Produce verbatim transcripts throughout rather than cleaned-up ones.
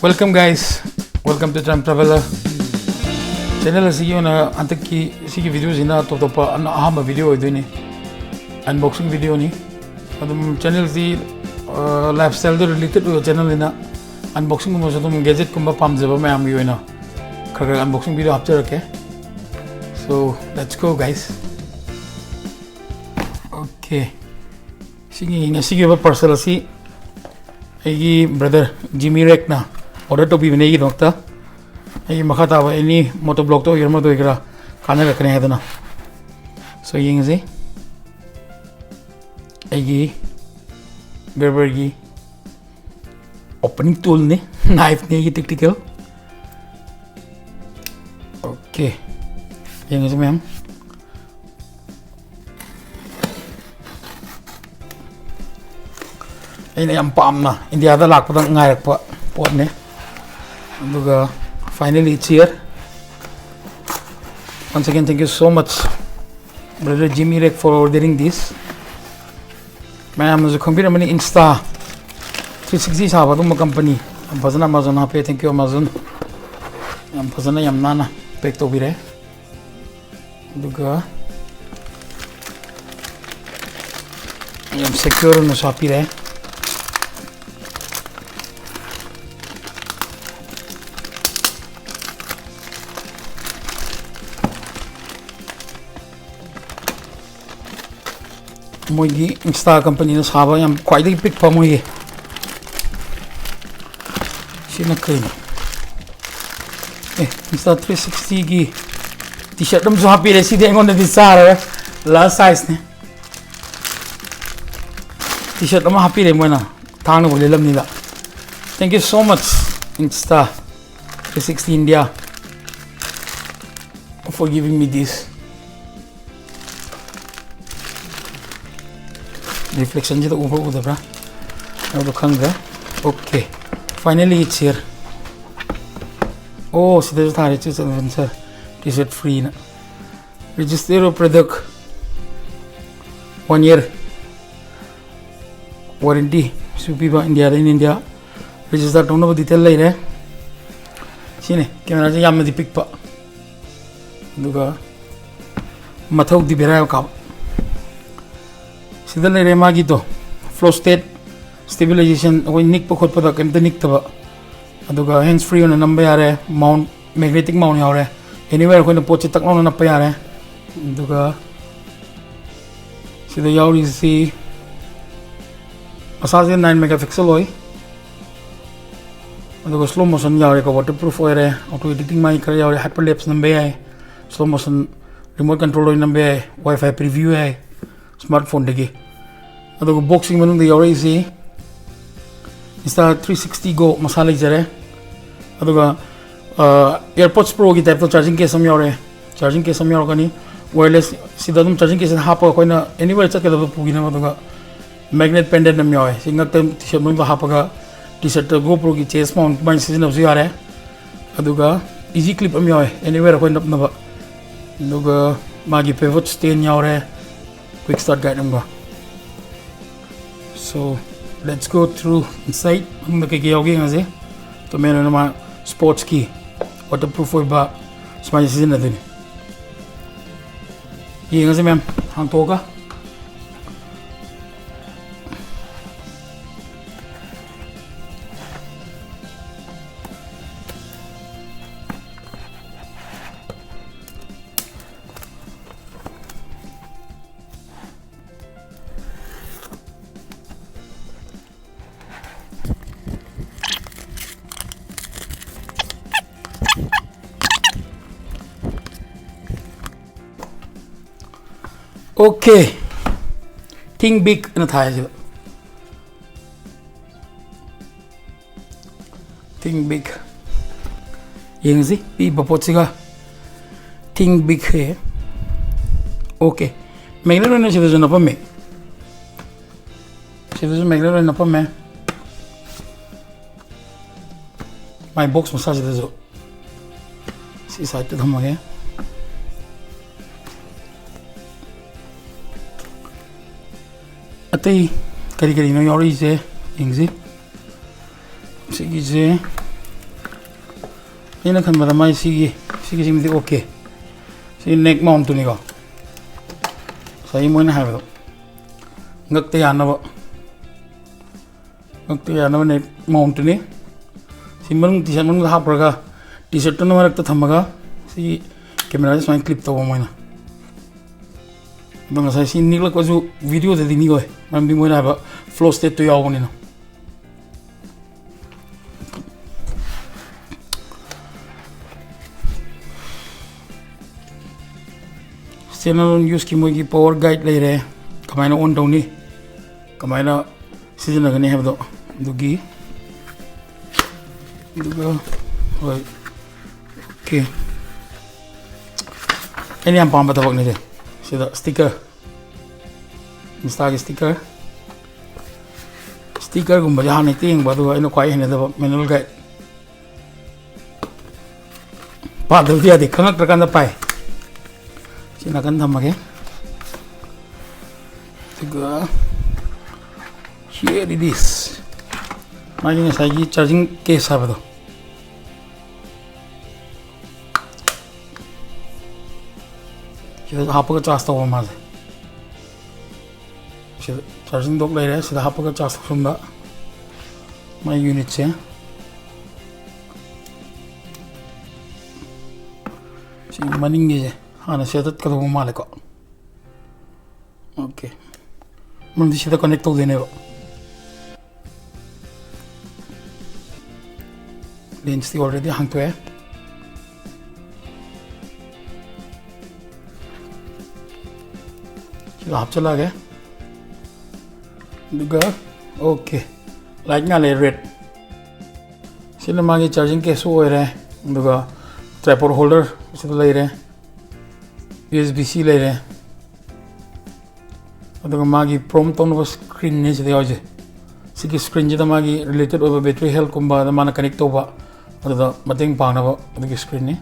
Welcome guys, welcome to Tram Traveler. Channel ꯑꯁꯤꯒꯤ ꯑꯣꯏꯅ ꯍꯟꯗꯛꯀꯤ ꯁꯤꯒꯤ ꯚꯤꯗꯤꯑꯣꯁꯤꯅ ꯇꯣꯞ ꯇꯣꯞꯄ ꯑꯅ-, ꯑꯍꯥꯟꯕ ꯚꯤꯗꯤꯑꯣ ꯑꯣꯏꯗꯣꯏꯅꯤ, ꯑꯟꯕꯣꯛꯁꯤꯡ ꯚꯤꯗꯤꯑꯣꯅꯤ꯫ ꯑꯗꯨꯝ ꯆꯦꯅꯦꯜꯁꯤ ꯂꯥꯏꯐ ꯁ꯭ꯇꯥꯏꯜꯗ ꯔꯤꯂꯦꯇꯦꯠ ꯑꯣꯏꯕ ꯆꯦꯅꯦꯜꯅꯤꯅ ꯑꯟꯕꯣꯛꯁꯤꯡꯒꯨꯝꯕꯁꯨ ꯑꯗꯨꯝ ꯒꯦꯖꯦꯠꯀꯨꯝꯕ ꯄꯥꯝꯖꯕ ꯃꯌꯥꯝꯒꯤ ꯑꯣꯏꯅ ꯈꯔ ꯈꯔ ꯑꯟꯕꯣꯛꯁꯤꯡ video ꯍꯥꯞꯆꯔꯛꯀꯦ꯫ So let's go guys. Okay, ꯁꯤꯒꯤ ꯉꯁꯤꯒꯤ ꯑꯣꯏꯕ ꯄꯥꯔꯁꯦꯜ ꯑꯁꯤ ꯑꯩꯒꯤ ꯕ꯭ꯔꯗꯔ ꯖꯤꯃꯤ ꯔꯦꯛꯅ ꯑꯣꯔꯗꯔ ꯇꯧꯕꯤꯕꯅꯦ ꯑꯩꯒꯤꯗꯃꯛꯇ꯫ ꯑꯩꯒꯤ ꯃꯈꯥ ꯇꯥꯕ ꯑꯦꯅꯤ ꯃꯣꯇꯣ ꯕ꯭ꯂꯣꯛꯇ ꯑꯣꯏꯒꯦꯔꯥ ꯑꯃꯗ ꯑꯣꯏꯒꯦꯔꯥ ꯀꯥꯟꯅꯔꯛꯀꯅꯤ ꯍꯥꯏꯗꯅ꯫ So ꯌꯦꯡꯉꯁꯤ꯫ ꯑꯩꯒꯤ ꯒꯔꯕꯔꯒꯤ ꯑꯣꯄꯅꯤꯡ ꯇꯨꯜꯅꯤ, ꯅꯥꯏꯐꯅꯤ ꯑꯩꯒꯤ ꯇꯦꯛꯇꯤꯀꯦꯜ꯫ ꯑꯣꯀꯦ, ꯌꯦꯡꯉꯁꯤ ꯃꯌꯥꯝ꯫ ꯑꯩꯅ ꯌꯥꯝ ꯄꯥꯝꯅ ꯏꯟꯗꯤꯌꯥꯗ ꯂꯥꯛꯄꯗ ꯉꯥꯏꯔꯛꯄ ꯄꯣꯠꯅꯦ꯫ ꯑꯗꯨꯒ finally it's here. Once again, thank you so much, brother Jimmy Rek, for ordering this. ꯃꯌꯥꯝꯅꯁꯨ ꯈꯪꯕꯤꯔꯝꯃꯅꯤ, ꯏꯟꯁꯇꯥ ꯊ꯭ꯔꯤ ꯁꯤꯛꯁꯇꯤ ꯁꯥꯕ ꯑꯗꯨꯝꯕ ꯀꯝꯄꯅꯤ꯫ ꯌꯥꯝ ꯐꯖꯅ ꯑꯃꯥꯖꯣꯟ ꯍꯥꯞꯄꯦ꯫ Thank you Amazon. ꯌꯥꯝ ꯐꯖꯅ, ꯌꯥꯝ ꯅꯥꯟꯅ ꯄꯦꯛ ꯇꯧꯕꯤꯔꯦ꯫ ꯑꯗꯨꯒ ꯌꯥꯝ ꯁꯦꯀ꯭ꯌꯣꯔ ꯑꯣꯏꯅꯁꯨ ꯍꯥꯞꯄꯤꯔꯦ꯫ ꯃꯣꯏꯒꯤ ꯏꯟꯁꯇꯥ ꯀꯝꯄꯅꯤꯅ ꯁꯥꯕ ꯌꯥꯝ ꯈ꯭ꯋꯥꯏꯗꯒꯤ ꯄꯤꯛꯄ ꯃꯣꯏꯒꯤ꯫ ꯁꯤꯅ ꯀꯩꯅꯣ? ꯑꯦ, ꯏꯟꯁꯇꯥ ꯊ꯭ꯔꯤ ꯁꯤꯛꯁꯇꯤꯒꯤ ꯇꯤ ꯁꯔꯠ ꯑꯃꯁꯨ ꯍꯥꯞꯄꯤꯔꯦ꯫ ꯁꯤꯗꯤ ꯑꯩꯉꯣꯟꯗꯗꯤ ꯆꯥꯔꯔꯣꯏ, ꯂꯥꯔꯖ ꯁꯥꯏꯖꯅꯦ꯫ ꯇꯤ ꯁꯔꯠ ꯑꯃ ꯍꯥꯞꯄꯤꯔꯦ ꯃꯣꯏꯅ, ꯊꯥꯡꯅꯕꯨ ꯂꯤꯜꯂꯝꯅꯤꯗ꯫ Thank you so much, Insta three sixty India, for giving me this. ꯔꯤꯐ꯭ꯂꯦꯛꯁꯟꯁꯤꯗ ꯎꯕ꯭ꯔꯥ ꯎꯗꯕ꯭ꯔꯥ ꯍꯥꯏꯕꯗꯣ ꯈꯪꯗ꯭ꯔꯦ꯫ Okay, finally it's here. ꯑꯣ, ꯁꯤꯗꯁꯨ ꯊꯥꯔꯦ, ꯆꯨ ꯆꯠꯂꯕꯅꯤ ꯁꯥꯔ, ꯇꯤ ꯁꯔꯠ ꯐ꯭ꯔꯤꯅ꯫ Register of product, one year warranty ꯁꯨ ꯄꯤꯕ, ꯏꯟꯗꯤꯌꯥꯗ, in India. Register ꯇꯧꯅꯕ detail ꯂꯩꯔꯦ꯫ ꯁꯤꯅꯤ cameraꯁꯦ ꯌꯥꯝꯅꯗꯤ ꯄꯤꯛꯄ, ꯑꯗꯨꯒ ꯃꯊꯧꯗꯤ ꯕꯦꯔꯥ ꯌꯥꯝ ꯀꯥꯕ꯫ ꯁꯤꯗ ꯂꯩꯔꯦ ꯃꯥꯒꯤꯗꯣ, flow state stabilization, ꯑꯩꯈꯣꯏ ꯅꯤꯛꯄ ꯈꯣꯠꯄꯗ ꯀꯩꯝꯇ ꯅꯤꯛꯇꯕ꯫ ꯑꯗꯨꯒ hands free ꯑꯣꯏꯅ ꯅꯝꯕ ꯌꯥꯔꯦ꯫ Mount, magnetic mount ꯌꯥꯎꯔꯦ꯫ Anywhere ꯑꯩꯈꯣꯏꯅ ꯄꯣꯠꯁꯦ ꯇꯛ ꯂꯥꯎꯅ ꯅꯞꯄ ꯌꯥꯔꯦ꯫ ꯑꯗꯨꯒ ꯁꯤꯗ ꯌꯥꯎꯔꯤꯁꯤ ꯃꯁꯥꯁꯦ nine megapixel ꯑꯣꯏ꯫ ꯑꯗꯨꯒ slow motion ꯌꯥꯎꯔꯦꯀꯣ, waterproof ꯑꯣꯏꯔꯦ, auto editing ꯃꯥꯒꯤ ꯈꯔ ꯌꯥꯎꯔꯦ, hyperlapse ꯅꯝꯕ ꯌꯥꯏ, slow motion remote control ꯑꯣꯏꯅ ꯅꯝꯕ ꯌꯥꯏ, Wi-Fi preview ꯌꯥꯏ smartphoneꯗꯒꯤ꯫ ꯑꯗꯨꯒ boxꯀꯤ ꯃꯅꯨꯡꯗ ꯌꯥꯎꯔꯛꯏꯁꯤ Insta three sixty Go ꯃꯁꯥ ꯂꯩꯖꯔꯦ꯫ ꯑꯗꯨꯒ, ꯑ, AirPods Proꯒꯤ typeꯇ charging case ꯑꯃ ꯌꯥꯎꯔꯦ꯫ Charging case ꯑꯃ ꯌꯥꯎꯔꯛꯀꯅꯤ꯫ Wireless ꯁꯤꯗ ꯑꯗꯨꯝ charging case ꯍꯥꯞꯄꯒ ꯑꯩꯈꯣꯏꯅ anywhere ꯆꯠꯀꯗꯕ ꯄꯨꯈꯤꯅꯕ꯫ ꯑꯗꯨꯒ magnet pendant ꯑꯃ ꯌꯥꯎꯋꯦ꯫ ꯁꯤ ꯉꯛꯇ T-shirt ꯃꯅꯨꯡꯗ ꯍꯥꯞꯄꯒ T-shirtꯇ GoProꯒꯤ chest mount ꯑꯗꯨꯃꯥꯏꯅ ꯁꯤꯖꯤꯟꯅꯕꯁꯨ ꯌꯥꯔꯦ꯫ ꯑꯗꯨꯒ easy clip ꯑꯃ ꯌꯥꯎꯋꯦ, anywhere ꯑꯩꯈꯣꯏ ꯅꯞꯅꯕ꯫ ꯑꯗꯨꯒ ꯃꯥꯒꯤ pivot stand ꯌꯥꯎꯔꯦ, quick start guide ꯑꯃꯒ꯫ So, let's go through inside. ꯃꯅꯨꯡꯗ ꯀꯩꯀꯩ ꯌꯥꯎꯒꯦ ꯌꯦꯡꯉꯁꯦ꯫ ꯑꯗꯣ main ꯑꯣꯏꯅ ꯃꯥ sportsꯀꯤ waterproof ꯑꯣꯏꯕ ꯁꯨꯃꯥꯏꯅ ꯁꯤꯖꯤꯟꯅꯗꯣꯏꯅꯤ꯫ ꯌꯦꯡꯉꯁꯦ ꯃꯌꯥꯝ, ꯍꯥꯡꯇꯣꯛꯑꯒ꯫ Okay, think big ꯑꯅ ꯊꯥꯏ ꯁꯤꯗ꯫ Think big꯫ ꯌꯦꯡꯉꯁꯤ ꯄꯤꯕ ꯄꯣꯠꯁꯤꯒ꯫ Think big ꯍꯦ꯫ Okay, magnet ꯑꯣꯏꯅ ꯁꯤꯗꯁꯨ ꯅꯞꯄꯝꯃꯦ꯫ ꯁꯤꯗꯁꯨ magnet ꯑꯣꯏꯅ ꯅꯞꯄꯝꯃꯦ꯫ My box ꯃꯁꯥꯁꯤꯗꯁꯨ꯫ ꯁꯤ sideꯇ ꯊꯝꯃꯒꯦ꯫ ꯑꯇꯩ ꯀꯔꯤ ꯀꯔꯤꯅꯣ ꯌꯥꯎꯔꯛꯏꯁꯦ ꯌꯦꯡꯁꯤ꯫ ꯁꯤꯒꯤꯁꯦ ꯑꯩꯅ ꯈꯟꯕꯗ ꯃꯥꯏ ꯁꯤꯒꯤ ꯁꯤꯒꯤꯁꯤꯃꯗꯤ ꯑꯣꯀꯦ꯫ ꯁꯤ neck mount ꯇꯨꯅꯤꯀꯣ, ꯉꯁꯥꯏꯒꯤ ꯃꯣꯏꯅ ꯍꯥꯏꯕꯗꯣ ꯉꯛꯇ ꯌꯥꯅꯕ, ꯉꯛꯇ ꯌꯥꯅꯕ neck mount ꯇꯨꯅꯤ꯫ ꯁꯤ ꯃꯅꯨꯡ T-shirt ꯃꯅꯨꯡꯗ ꯍꯥꯞꯄ꯭ꯔꯒ T-shirt ꯇꯨꯅ ꯃꯔꯛꯇ ꯊꯝꯃꯒ ꯁꯤ camera ꯁꯦ ꯁꯨꯃꯥꯏꯅ clip ꯇꯧꯕ ꯃꯣꯏꯅ꯫ ꯑꯗꯣ ꯉꯁꯥꯏ ꯁꯤ ꯅꯤꯛꯂꯛꯄꯁꯨ video ꯗꯗꯤ ꯅꯤꯛꯑꯣꯏ, ꯃꯔꯝꯗꯤ ꯃꯣꯏꯅ ꯍꯥꯏꯕ flow state ꯇꯨ ꯌꯥꯎꯕꯅꯤꯅ꯫ Standalone use ꯀꯤ ꯃꯣꯏꯒꯤ power guide ꯂꯩꯔꯦ, ꯀꯃꯥꯏꯅ on ꯇꯧꯅꯤ, ꯀꯃꯥꯏꯅ ꯁꯤꯖꯤꯟꯅꯒꯅꯤ ꯍꯥꯏꯕꯗꯣ꯫ ꯑꯗꯨꯒꯤ ꯑꯗꯨꯒ ꯍꯣꯏ, okay, ꯑꯩꯅ ꯌꯥꯝ ꯄꯥꯝꯕ ꯊꯕꯛꯅꯤꯁꯦ꯫ ꯁꯤꯗ sticker, Insta ꯒꯤ sticker, sticker ꯒꯨꯝꯕꯁꯦ ꯍꯥꯟꯅ ꯍꯦꯛꯇ ꯌꯦꯡꯕ, ꯑꯗꯨꯒ ꯑꯩꯅ ꯈ꯭ꯋꯥꯏ ꯍꯩꯅꯗꯕ manual guide꯫ ꯄꯥꯗꯕꯗꯤ ꯌꯥꯗꯦ, ꯈꯪꯉꯛꯇ꯭ꯔꯀꯥꯟꯗ ꯄꯥꯏ꯫ ꯁꯤ ꯅꯥꯀꯟ ꯊꯝꯃꯒꯦ꯫ ꯑꯗꯨꯒ here it is, ꯃꯥꯒꯤ ꯉꯁꯥꯏꯒꯤ charging case ꯍꯥꯏꯕꯗꯣ, ꯁꯤꯗ ꯍꯥꯞꯄꯒ charge ꯇꯧꯕ ꯃꯥꯁꯦ꯫ ꯁꯤꯗ charging dock ꯂꯩꯔꯦ, ꯁꯤꯗ ꯍꯥꯞꯄꯒ charge ꯇꯧꯁꯟꯕ ꯃꯥꯏ unit ꯁꯦ꯫ ꯁꯤ ꯃꯅꯤꯡꯒꯤꯁꯦ ꯍꯥꯟꯅ ꯁꯤꯗ ꯇꯠꯀꯗꯧꯕ ꯃꯥꯜꯂꯦꯀꯣ꯫ Okay, ꯃꯔꯝꯗꯤ ꯁꯤꯗ connect ꯇꯧꯗꯣꯏꯅꯦꯕ꯫ Lens T already ꯍꯥꯡꯇꯣꯛꯑꯦ꯫ ꯁꯤꯗ ꯍꯥꯞꯆꯜꯂꯛꯑꯒꯦ꯫ ꯑꯗꯨꯒ okay, light ꯉꯥꯜꯂꯦ, red꯫ ꯁꯤꯅ ꯃꯥꯒꯤ charging case ꯁꯨ ꯑꯣꯏꯔꯦ꯫ ꯑꯗꯨꯒ tripod holder ꯁꯤꯗ ꯂꯩꯔꯦ, U S B C ꯂꯩꯔꯦ꯫ ꯑꯗꯨꯒ ꯃꯥꯒꯤ prompt ꯇꯧꯅꯕ screen ꯅꯤ ꯁꯤꯗ ꯌꯥꯎꯔꯤꯁꯦ꯫ ꯁꯤꯒꯤ screen ꯁꯤꯗ ꯃꯥꯒꯤ related ꯑꯣꯏꯕ battery health ꯀꯨꯝꯕ, ꯑꯗ ꯃꯥꯅ connect ꯇꯧꯕ, ꯑꯗꯨꯗ ꯃꯇꯦꯡ ꯄꯥꯡꯅꯕ ꯑꯗꯨꯒꯤ screen ꯅꯤ꯫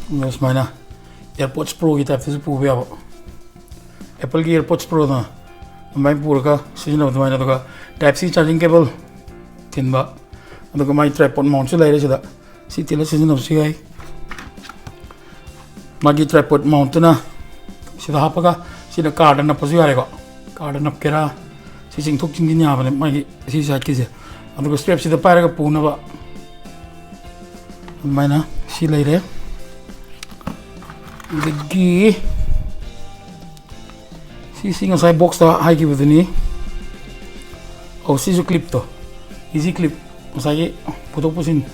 ꯑꯗꯨꯒ ꯁꯨꯃꯥꯏꯅ AirPods Pro ꯒꯤ type ꯇꯁꯨ ꯄꯨꯕ ꯌꯥꯕ꯫ Apple ꯒꯤ AirPods Pro ꯗꯣ ꯑꯗꯨꯃꯥꯏꯅ ꯄꯨꯔꯒ ꯁꯤꯖꯤꯟꯅꯕ ꯑꯗꯨꯃꯥꯏꯅ꯫ ꯑꯗꯨꯒ Type C charging cable ꯊꯤꯟꯕ, ꯑꯗꯨꯒ ꯃꯥꯏ tripod mountꯁꯨ ꯂꯩꯔꯦ ꯁꯤꯗ꯫ ꯁꯤ ꯊꯤꯜꯂ ꯁꯤꯖꯤꯟꯅꯕꯁꯨ ꯌꯥꯏ꯫ ꯃꯥꯒꯤ tripod mountꯇꯨꯅ ꯁꯤꯗ ꯍꯥꯞꯄꯒ ꯁꯤꯗ carꯗ ꯅꯞꯄꯁꯨ ꯌꯥꯔꯦꯀꯣ꯫ Carꯗ ꯅꯞꯀꯦꯔꯥ, ꯁꯤ ꯆꯤꯡꯊꯣꯛ ꯆꯤꯡꯁꯤꯟ ꯌꯥꯕꯅꯦ ꯃꯥꯒꯤ ꯁꯤ sideꯀꯤꯁꯦ꯫ ꯑꯗꯨꯒ strapꯁꯤꯗ ꯄꯥꯏꯔꯒ ꯄꯨꯅꯕ ꯑꯗꯨꯃꯥꯏꯅ ꯁꯤ ꯂꯩꯔꯦ꯫ ꯑꯗꯒꯤ ꯁꯤꯁꯤ ꯉꯁꯥꯏ boxꯇ ꯍꯥꯏꯈꯤꯕꯗꯨꯅꯤ꯫ ꯑꯧ, ꯁꯤꯁꯨ clipꯇꯣ, easy clip, ꯉꯁꯥꯏꯒꯤ ꯄꯨꯊꯣꯛ ꯄꯨꯁꯤꯟ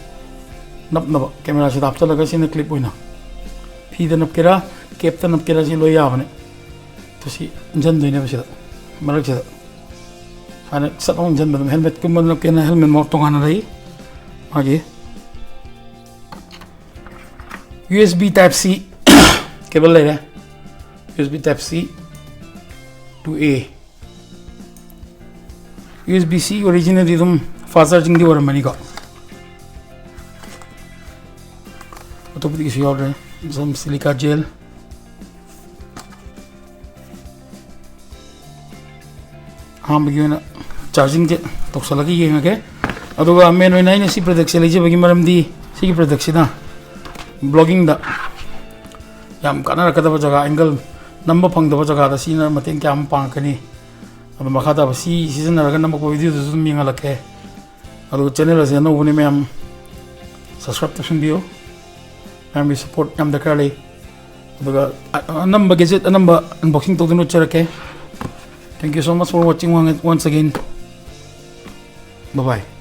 ꯅꯞꯅꯕ cameraꯁꯤꯗ ꯍꯥꯞꯆꯤꯜꯂꯒ ꯁꯤꯅ clip ꯑꯣꯏꯅ ꯐꯤꯗ ꯅꯞꯀꯦꯔꯥ, capꯇ ꯅꯞꯀꯦꯔꯥ, ꯁꯤ ꯂꯣꯏ ꯌꯥꯕꯅꯦ꯫ ꯑꯗꯨ ꯁꯤ ꯏꯟꯁꯤꯟꯗꯣꯏꯅꯦꯕ ꯁꯤꯗ, ꯃꯔꯛꯁꯤꯗ꯫ ꯍꯥꯟꯅ ꯁꯠ ꯑꯃ ꯏꯟꯁꯤꯟꯕ ꯑꯗꯨꯝ, helmetꯀꯨꯝꯕ ꯅꯞꯀꯦꯅ helmet mount ꯇꯣꯉꯥꯟꯅ ꯂꯩ꯫ ꯃꯥꯒꯤ USB Type C cable ꯂꯩꯔꯦ, USB Type C to A꯫ USB C originalꯗꯤ ꯑꯗꯨꯝ fast chargingꯗꯤ ꯑꯣꯏꯔꯝꯃꯅꯤꯀꯣ꯫ ꯑꯇꯣꯞꯄꯗꯤ ꯀꯩꯁꯨ ꯌꯥꯎꯗ꯭ꯔꯦ꯫ Some silica gel꯫ ꯑꯍꯥꯟꯕꯒꯤ ꯑꯣꯏꯅ chargingꯁꯦ ꯇꯧꯁꯜꯂꯒ ꯌꯦꯡꯉꯒꯦ꯫ ꯑꯗꯨꯒ main ꯑꯣꯏꯅ ꯑꯩꯅ ꯁꯤ productꯁꯦ ꯂꯩꯖꯕꯒꯤ ꯃꯔꯝꯗꯤ, ꯁꯤꯒꯤ productꯁꯤꯅ vloggingꯗ ꯌꯥꯝ ꯀꯥꯟꯅꯔꯛꯀꯗꯕ ꯖꯒꯥ, angle ꯅꯝꯕ ꯐꯪꯗꯕ ꯖꯒꯥꯗ ꯁꯤꯅ ꯃꯇꯦꯡ ꯀꯌꯥ ꯑꯃ ꯄꯥꯡꯉꯛꯀꯅꯤ꯫ ꯑꯗꯣ ꯃꯈꯥ ꯇꯥꯕ ꯁꯤ ꯁꯤꯖꯤꯟꯅꯔꯒ ꯅꯝꯃꯛꯄ videoꯗꯨꯁꯨ ꯑꯗꯨꯝ ꯌꯦꯡꯍꯜꯂꯛꯀꯦ꯫ ꯑꯗꯨꯒ channel ꯑꯁꯤ ꯑꯅꯧꯕꯅꯤ ꯃꯌꯥꯝ, subscribe ꯇꯧꯁꯤꯟꯕꯤꯌꯨ꯫ ꯃꯌꯥꯝꯒꯤ support ꯌꯥꯝ ꯗꯔꯀꯥꯔ ꯂꯩ꯫ ꯑꯗꯨꯒ ꯑ-, ꯑꯅꯝꯕ gadget ꯑꯅꯝꯕ unboxing ꯇꯧꯗꯨꯅ ꯎꯠꯆꯔꯛꯀꯦ꯫ Thank you so much for watching once again. Bye bye.